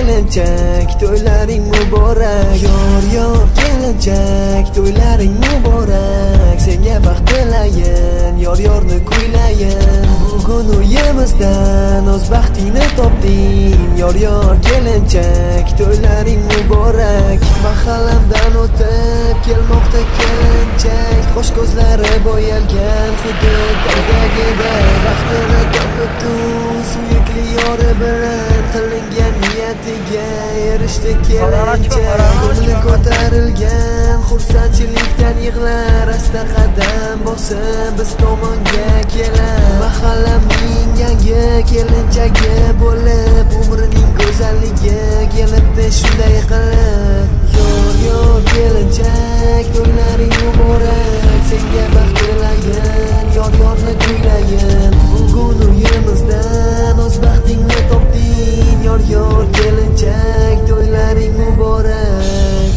kelinchak, to'ylaring muborak. Yor yor kelinchak, to'ylaring muborak. Senga baxt tilayin, yor yorni kuylayin. Bugun uyimizdan o'z baxtingni topding. Yor yor kelinchak, to'ylaring muborak. Mahallamdan o'tib kelmoqda kelinchak, qo'sh ko'zlari bo'yalgan xuddi tog'dagiday. Baxtini topibdi suyukli yori bilan, qilingan niyatiga erishdi kelinchak. Ko'ngli ko'tarilgan xursandchilikdan yig'lar, asta qadam bosib biz tomonga kelar. Mahallamning yangi kelinchagi bo'lib, umrining go'zalligi kelibdi shunday qilib. Yor yor kelinchak, to'ylaring muborak. Senga baxt tilayin, yor yorni kuylayin. Bugun uyimizdan o'z baxtingni topding. Yor yor kelinchak, to'ylaring muborak.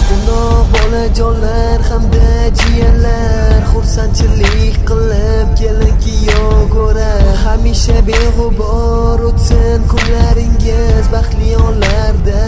Quvnoq bolajonlar hamda jiyanlar xursandchilik qilib kelin kuyov ko'rar. Hamisha beg'ubor o'tsin kunlaringiz, baxtli onlarda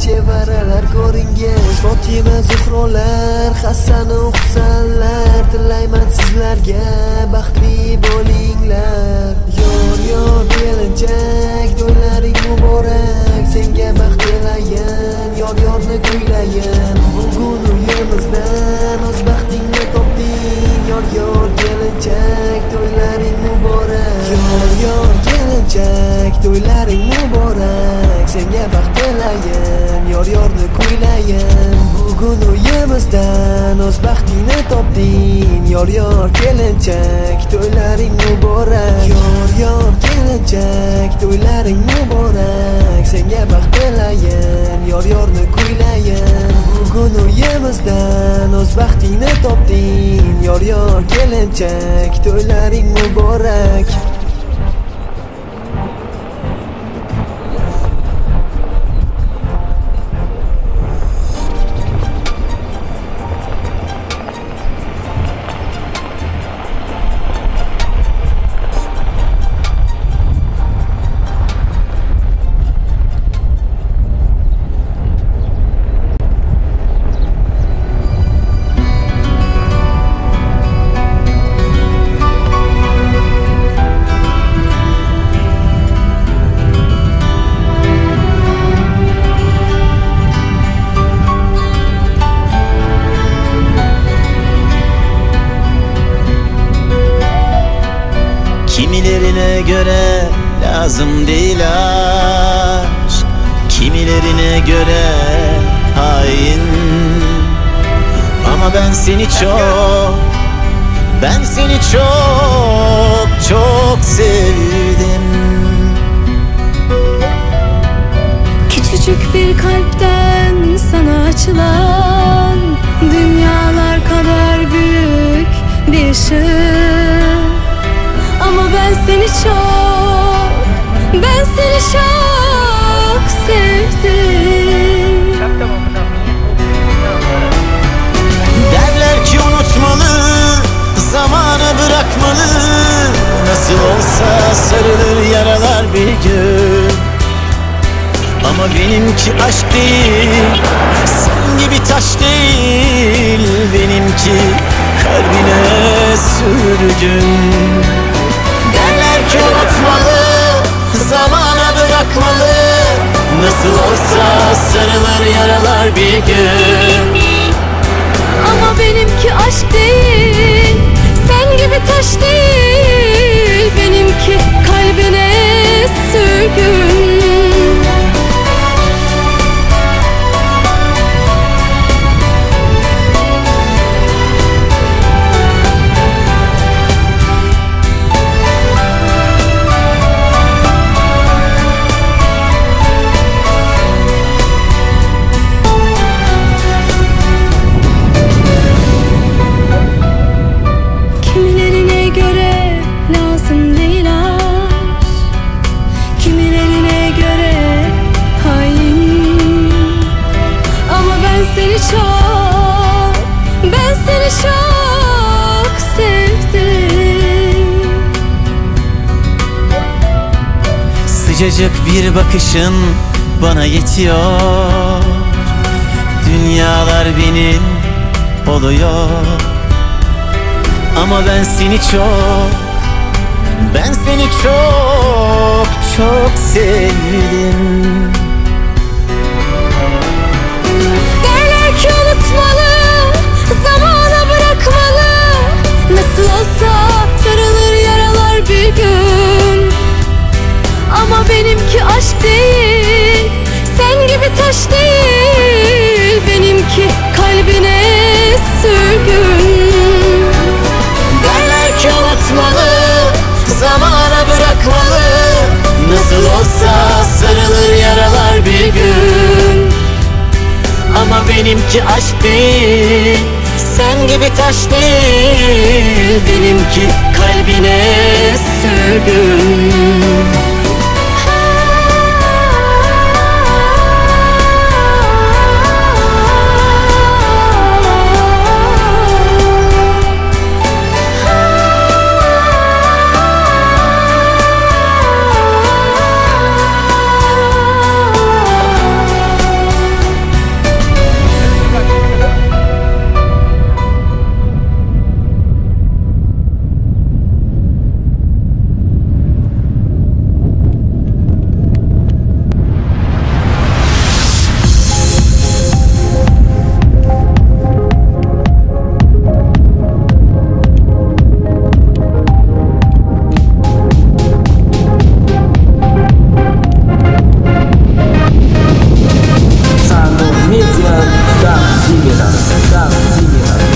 chevaralar ko'ringiz. Fotima Zuhrolar, Hasan u Husanlar, tilayman sizlarga baxtli bo'linglar. Yor yor kelinchak, to'ylaring muborak. Senga baxt tilayin, yor yorni kuylayin. Bugun uyimizdan o'z baxtingni topding. Yor yor kelinchak, to'ylaring muborak. Yor yor kelinchak, to'ylaring muborak. Senga baxt tilayin, yor yorni kuylayin. Bugun uyimizdan o'z baxtingni topding. Yor yor kelinchak, to'ylaring muborak. Yor yor kelinchak, to'ylaring muborak. Senga baxt tilayin, yor yorni kuylayin. Bugun uyimizdan o'z baxtingni topding. Yor yor kelinchak, to'ylaring muborak. Kimilerine göre lazım değil aşk, kimilerine göre hain. Ama ben seni çok, ben seni çok, çok sevdim. Küçücük bir kalpten sana açılan dünyalar kadar büyük bir ışık. Ama ben seni çok, ben seni çok sevdim. Derler ki unutmalı, zamana bırakmalı. Nasıl olsa sarılır yaralar bir gün. Ama benimki aşk değil, sen gibi taş değil. Benimki kalbine sürgün. Derler ki unutmalı, zamana bırakmalı. Nasıl olsa sarılır yaralar bir gün. Ama benimki aşk değil, sen gibi taş değil. Benimki kalbine sürgün. Kimilerine göre lazım değil aşk, kimilerine Ufacık bir bakışın bana yetiyor Dünyalar benim oluyor Ama ben seni çok Ben seni çok çok sevdim Derler ki unutmalı, zamana bırakmalı. Nasıl olsa sarılır yaralar bir gün. Ama benimki aşk değil, sen gibi taş değil. Benimki kalbine sürgün. Derler ki unutmalı, zamana bırakmalı Nasıl olsa sarılır yaralar bir gün Ama benimki aşk değil, sen gibi taş değil Benimki kalbine sürgün Sanor Media taqdim etadi. Taqdim etadi.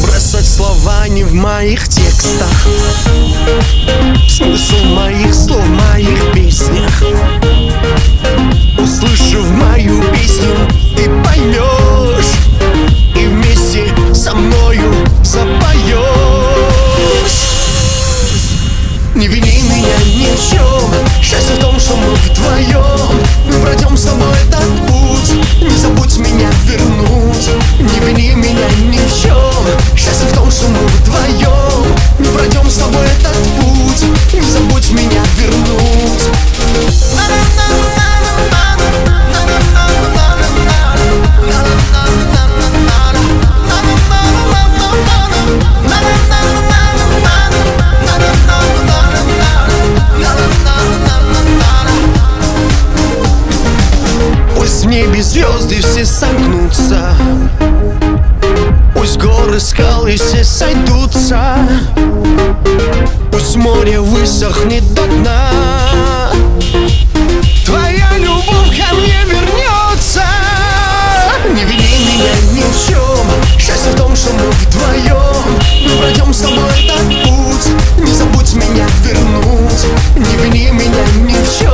Бросать слова не в моих текстах Смысл моих слов в моих песнях Услышав мою песню, ты поймешь И вместе со мною запоешь Не вини меня ни в чем Счастье в том, что мы вдвоем Мы пройдем с тобой этот путь Не забудь меня вернуть Не вини меня ни в чем Счастье в том, что мы вдвоем Мы пройдем с тобой этот путь Не забудь меня вернуть Пусть в небе звезды все сомкнутся Пусть горы, скалы все сойдутся Пусть море высохнет до дна Твоя любовь ко мне вернется Не вини меня ни в чем Счастье в том, что мы вдвоем Мы пройдем с тобой этот путь Не забудь меня вернуть Не вини меня ни в чем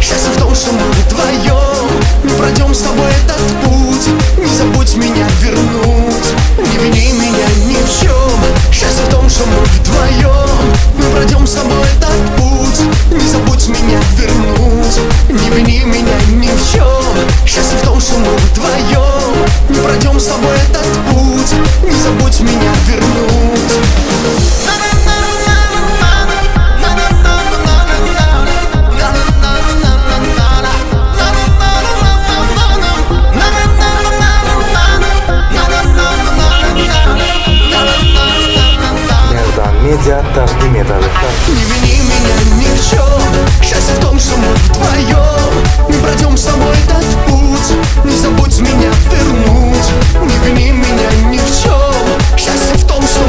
Счастье в том, что мы вдвоем Мы пройдем с тобой этот путь Не забудь меня вернуть Не вини меня ни в чем Счастье в том, что мы вдвоем Мы пройдем с тобой этот путь Не забудь меня вернуть Не вини меня ни в чем Счастье в том, что мы вдвоем Мы пройдем с тобой этот путь Не забудь меня вернуть Merdan Media taqdim etadi. Не вини меня ни в чем Счастье в том, что мы вдвоем Мы пройдем с тобой этот путь Не забудь меня вернуть Не вини меня ни в чем Счастье в том, что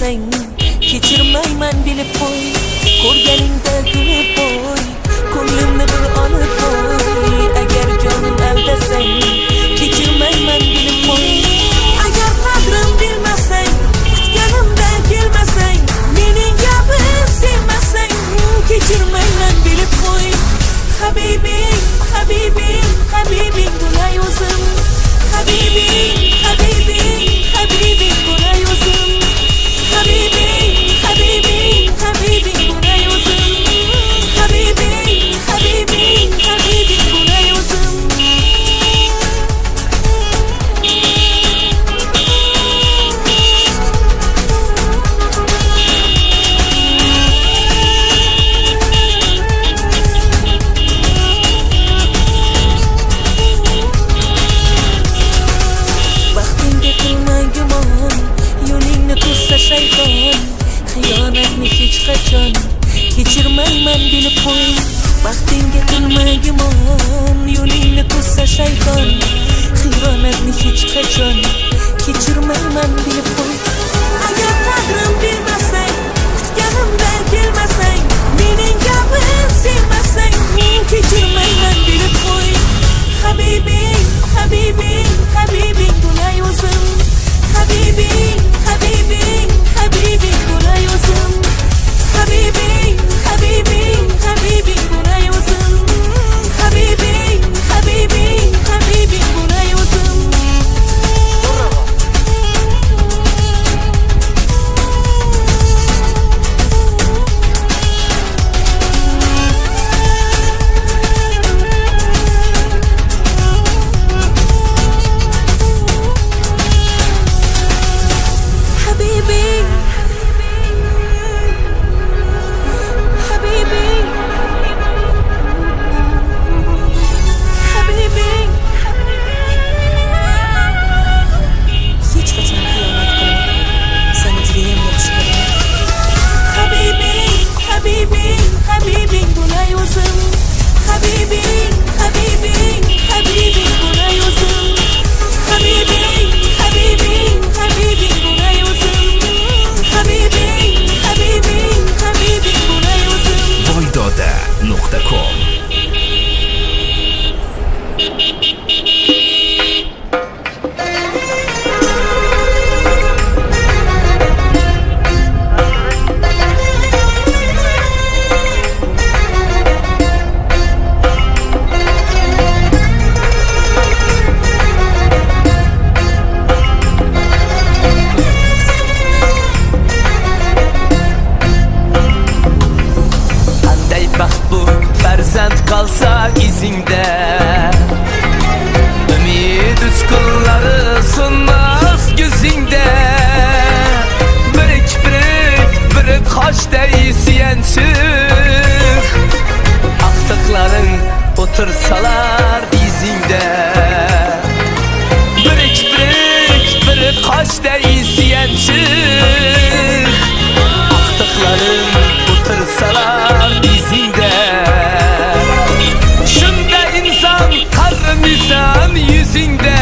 aldasang Kechirmayman bilib qo'y Ko'rganingda kulib qo'y Ko'nglimni bir olib qo'y Agar jonim aldasang Kechirmayman bilib qo'y Agar qadrim bilmasang Kutganimda kelmasang Mening gapim sevmasang Kechirmayman bilib qo'y Habibing, habibing, habibing bo'lay o'zim Habibing, habibing, habibing bo'lay o'zim Habibing, habibing, habibing bo'lay o'zim Habibing, habibing, habibing bo'lay o'zim Baxtingga qilma gumon Yo'lingni to'ssa shayton Xiyonatni hech qachon Kechirmayman bilib qo'y Baxtingga qilma gumon Yo'lingni to'ssa shayton Xiyonatni hech qachon Kechirmayman bilib qo'y Agar qadrim bilmasang Kutganimda kelmasang Mening gapim sevmasang Kechirmayman bilib qo'y Habibing, habibing, habibing bo'lay o'zim Habibing, habibing, habibing bo'lay o'zim Habibing, habibing, habibing bo'lay o'zim Habibing, habibing, habibing bo'lay o'zim Habibing, habibing, habibing. Hech qachon xiyonat qilma. Seni judayam yaxshi ko'raman. Habibing, habibing, habibing bo'lay o'zim. Habibing, habibing, habibing bo'lay o'zim. Habibing, habibing, habibing bo'lay o'zim. Habibing, habibing, habibing bo'lay o'zim. Voydoda.com. Qanday baxt bu farzand qolsa izingda Umid uchqunlari so'nmas ko'zingda Birik birik bir qoshday suyanchiq Aqtiqlaring o'tirsalar dizingda Birik birik bir qoshday suyanchiq Aqtiqlaring o'tirsalar dizingda Shunda inson qarimisan yuzingda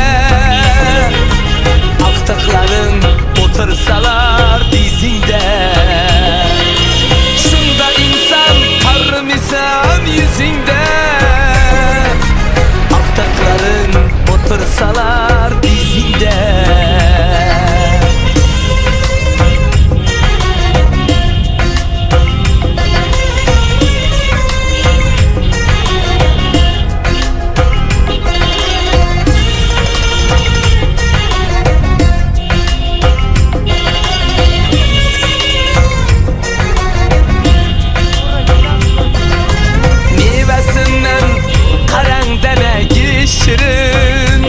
Aqtiqlaring o'tirsalar dizingda Shunda inson qarimisan yuzingda Aqtiqlaring o'tirsalar dizingda Mevesinden qarang danagi shirin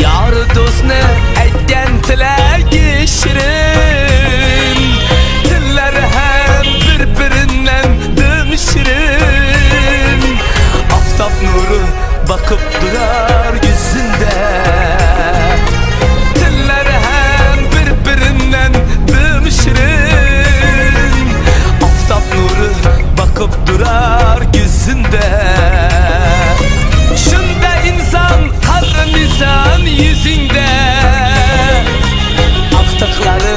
Yor do'stni aytgan tilagi shirin Tillari ham bir-birinden dim shirin Oftob nuri boqib durar yuzingda Tillari ham bir-birinden dim shirin Oftob nuri boqib durar yuzingda Shunda inson qarimisan yuzingda Aqtiqlaring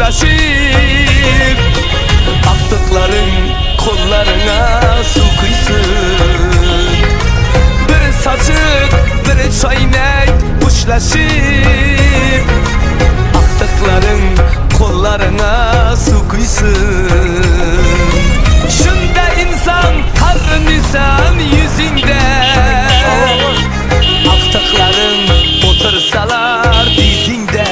Uçraşyp Aktyklaryň kollaryňa suw kuýsun Bir saçyk, bir çaýnek Guşlaşyp Aktyklaryň kollaryňa suw kuýsun Şunda insan garmysan ýüzüňde Agtyklaryň otursalar dyzyňda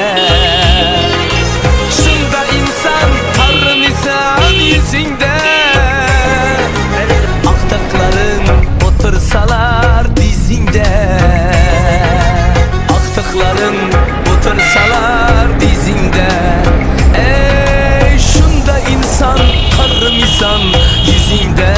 Şunda insan garmysan ýüzüňde Agtyklaryň otursalar dyzyňda Agtyklaryň otursalar dyzyňda Eý, şunda insan garmysan ýüzüňde.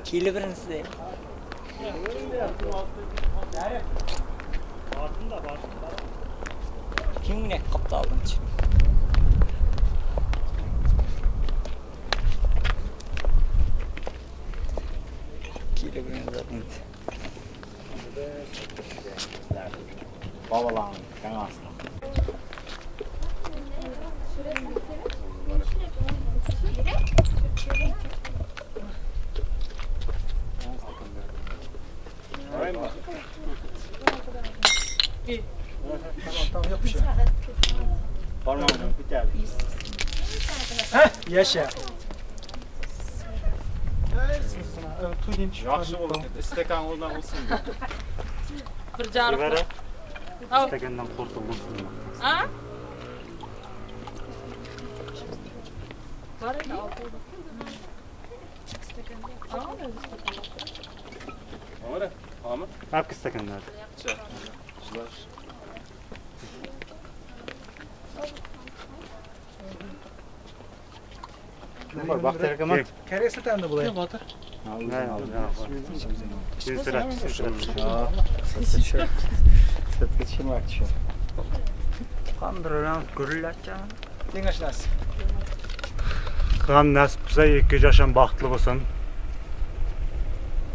Kelibirinsiz. Kim ne kaptı aldın için? Kelibirinsiz. Babalan, kanasla. Yaşa. Yaxşı oldu. Istekan ondan olsun. Bir jarık. Istekandan kurtuldum. Ha? Alyp git stakanlary. Kim bar? Bagtyýar aka man. Kerek satanda bulay. Batyr. Kıgan nasip bolsa 2 yaşam baxtly bolsun.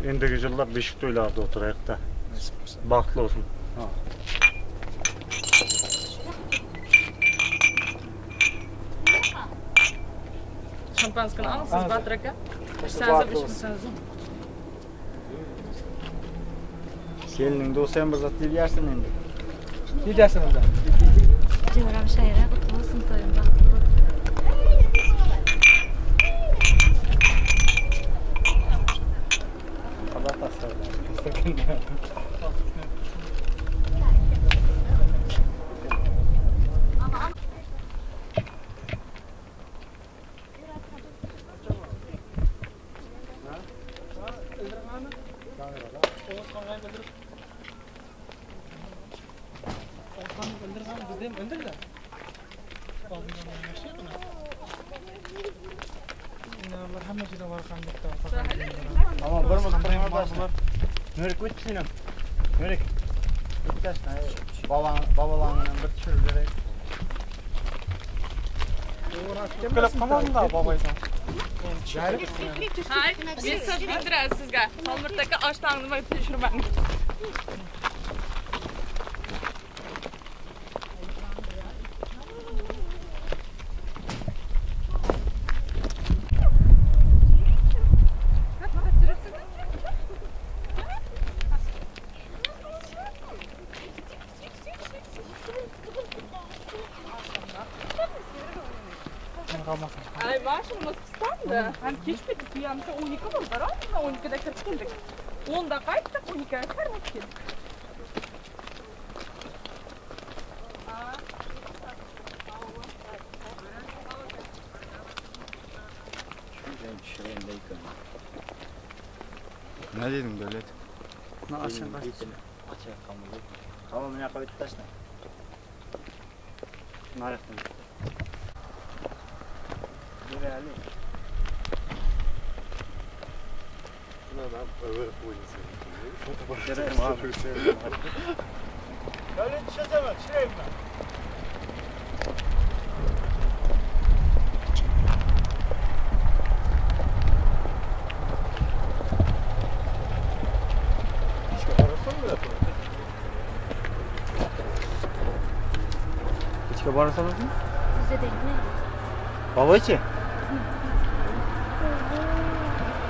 Endigi jyllar beşik toýlarda oturaýyk-da. Bagtly bolsun. Şampanskini alyň siz Batyr aka. Içseňizem içmeseňizem. Gelniň dosty hem bir zat diýýärsiň indi. Diýýärsiň onda. Joram şaýra gutly bolsun toýuň bagtly bol. Tamam, bir Nurek ötüp Nurek. Babalaryňdan bir düşürip bereýin. Kelip kalmadyň da babaýsan. Hay, men söz bildiren sizge. Halmyrat aka aştaňyny düşürmäň. Ay maşynymyz gyssandy. Hem keç bitdi, ýanka 12 boldy, rawna 12-de kirip geldik. Onda gaýtdyk, 12-ge karmyp geldik. Ne diýdiň Döwlet? Tamam, meni ýaka ötüp taşla. Naryk. Döwlet düşesene, düşüreyim ben. Içke barsaňyzmy? Bize degme. Babaçy.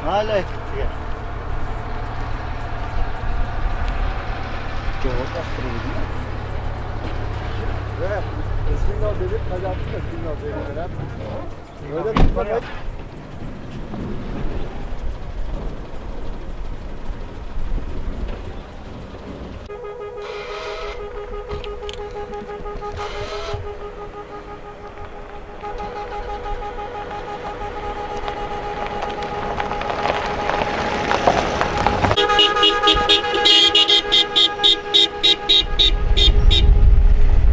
Hala gel. Jogap bastırıldı.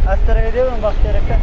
Astara ediyorum Bahtiyar aka.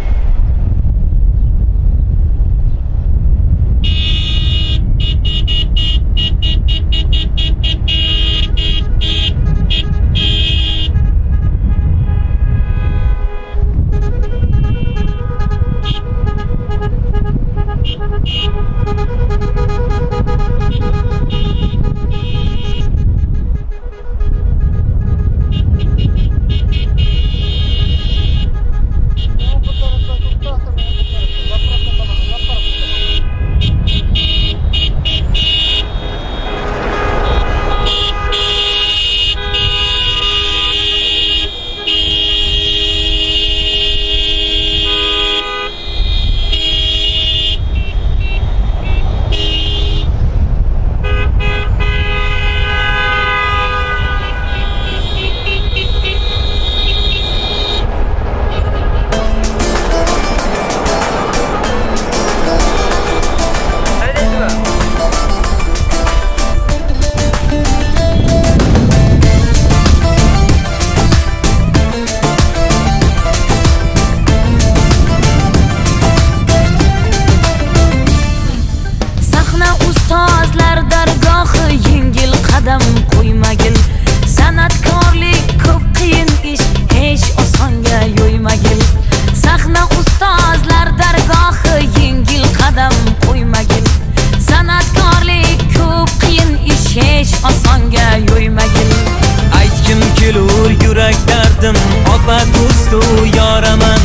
kelur yurak dardim opa do'stu yoraman.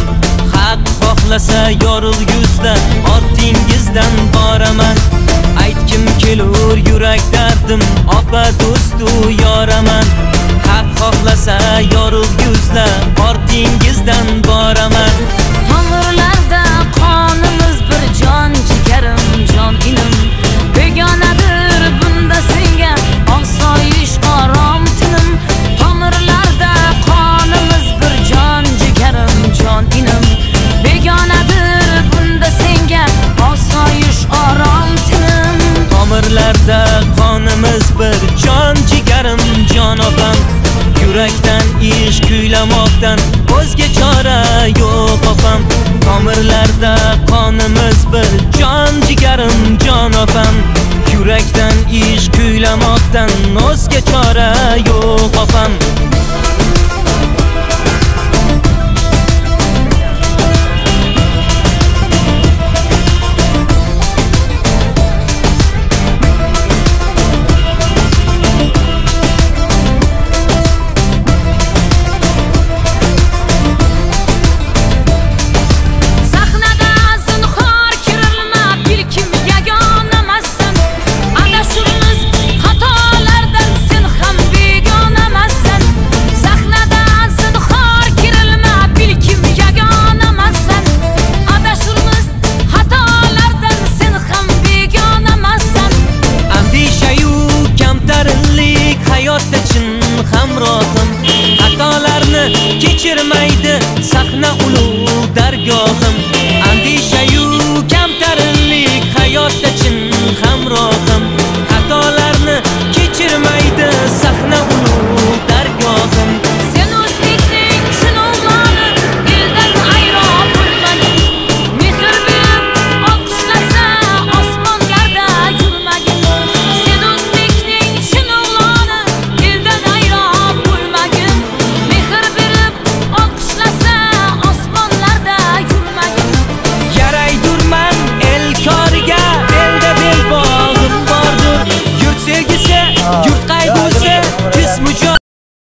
Haq xohlasa yorug' yuzda ortingizdan boraman. Aytkim kelur yurak dardim opa do'stu yoraman. Haq xohlasa yorug' yuzda ortingizdan boraman. Tomirlarda qonimiz bir jon jigarim jon inim. Begonadir bunda senga osoyish orom tinim. Tomirlarda qonimiz bir jon jigarim jon inim. Begonadir bunda senga osoyish orom tinim. Tomirlarda qonimiz bir jon jigarim jon opam. Yurakdan ish kuylamoqdan o'zga chora yo'q opam. Tomirlarda qonimiz bir jon jigarim jon opam. Yurakdan ish kuylamoqdan o'zga chora yo'q opam.